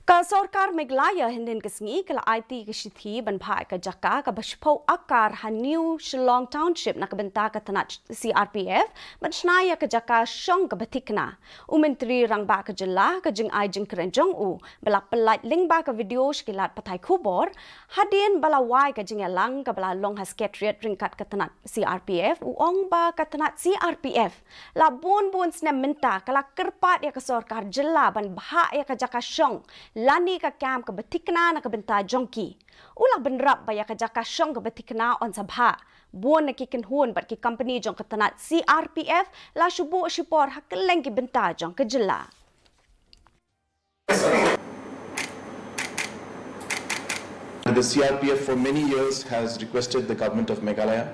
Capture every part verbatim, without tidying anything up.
Ka sorkar Meghalaya hynnin ka sngi ka la aiti ka shithi ban bhah ka jaka kaba shiphew akar ha New Shillong Township na ka bynta ka tnat C R P F ban shna ïa ka jaka shong kaba thikna. U Myntri Rangbah ka jylla, ka jingai jingkren jong u ba la pyllait lyngba ka video sha ki lad pathai khubor hadien ba la wai ka jingïalang kaba la long ha Secretariat ryngkat ka tnat C R P F, u ong ba ka tnat C R P F la bun bun snem mynta ka la kyrpad ïa ka sorkar jylla ban bhah ïa ka jaka shong lane ka kam kaba thikna na ka bynta jong ki. U la bynrap ba ïa ka jaka shong kaba thikna yn sa bhah. Bun na ki kynhun bad ki kompani jong ka tnat C R P F la shu buh shipor ha kylleng ki bynta jong ka jylla. The C R P F for many years has requested the government of Meghalaya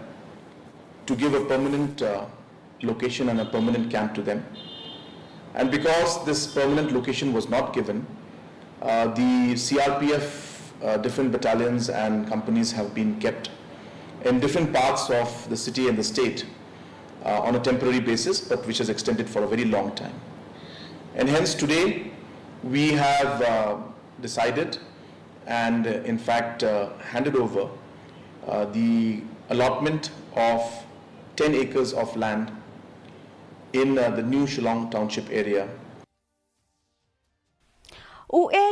to give a permanent uh, location and a permanent camp to them. And because this permanent location was not given, uh, the C R P F uh, different battalions and companies have been kept in different parts of the city and the state uh, on a temporary basis, but which has extended for a very long time. And hence today, we have uh, decided and uh, in fact uh, handed over uh, the allotment of ten acres of land in uh, the new Shillong Township area. U A